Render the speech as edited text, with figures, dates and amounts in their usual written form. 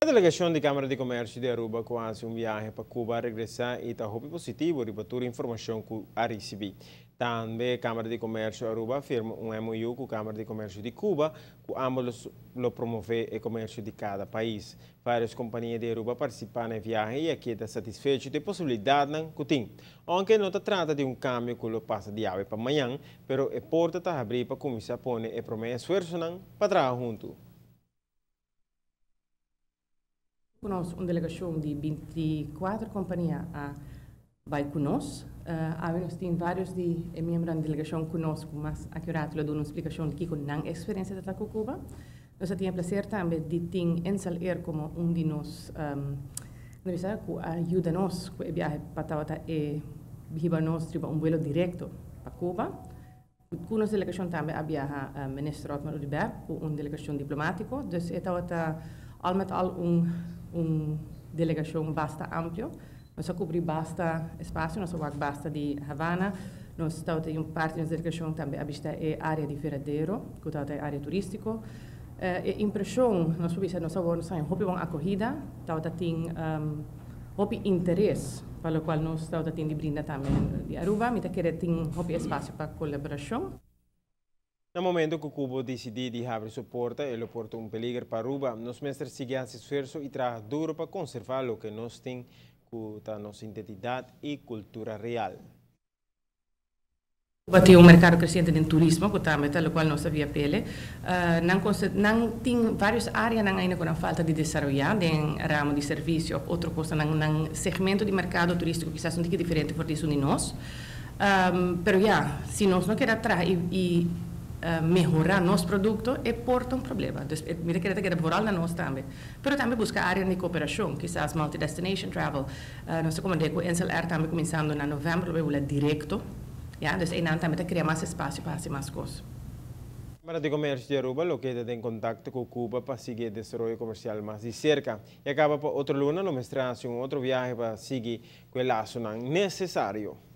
delegacion di Camara di Comercio di Aruba cu a haci un viahe pa Cuba a regresa y ta hopi positivo riba tur informacion cu a ricibi. Tambe Camara di Comercio Aruba a firma un MOU cu Camara di Comercio di Cuba cu ambos lo promove e comercio di cada pais. Varios compania di Aruba a participa na e viahe y a keda satisfecho di e posibilidadnan cu tin. Aunke no ta trata di un cambio cu lo pasa di awe pa mañan, pero e porta ta habri pa cuminsa pone e prome esfuerzonan pa traha hunto. Cu nos un delegacion di 24 compania a bay cu nos. Awe nos tin varios di e miembronan di delegacion cu nos cu mas acurato lo duna un splicacion di kico nan experiencia ta cu Cuba. Nos a tin e placer tambe di tin Insel Air como un di nos cu a yuda nos cu e biahe pa tabata e hiba nos riba un vuelo directo pa Cuba. Cu nos delegacion tambe a biaha Minister Otmar Oduber cu un delegacion diplomatico. Dus e tabata al met al un delegacion basta amplio. Nos a cubri basta espacio, nos a wak basta di Havana. Nos tabata un parti di nos delegacion tambe a bishita e area di Veradero, cu tabata e area turistico. E impresion, nos por bisa, nos a word nos hopi bon acogida, tabata tin hopi interes pa locual nos tabata tin di brinda tambe di Aruba. Mi ta kere tin hopi espacio pa colaboracion. Na momento cu Cuba dicidi di habri su porta, e lo por ta un peliger pa Aruba. Nos mester sigui haci esfuerso y traha duro pa conserva loke nos tin, cu ta nos identidad y cultura real. Cuba tin un mercado creciente den turismo, cu tambe ta locual nos a via pele. Nan tin varios areanan ainda cu nan falta di desaroya den ramo di servicio of otro cos. Nan segmento di mercado turistico kisas un tiki diferente for di esun di nos. Pero ya, si nos no keda traha y mehora nos producto, e por ta un problema. Dus mi ta kere ta keda vooral na nos tambe. Pero tambe busca areanan di cooperacion, kisas multi-destination travel. Nos ta comprende cu Insel Air tambe cuminsando na november lo bay bula directo. Ya, dus einan tambe ta crea mas espacio pa haci mas cos. Camara di Comercio di Aruba lo keda den contacto cu Cuba pa sigui e desaroyo comercial mas di cerca. Y a caba pa otro luna lo mester haci un otro viahe pa sigui cu e lasonan necesario.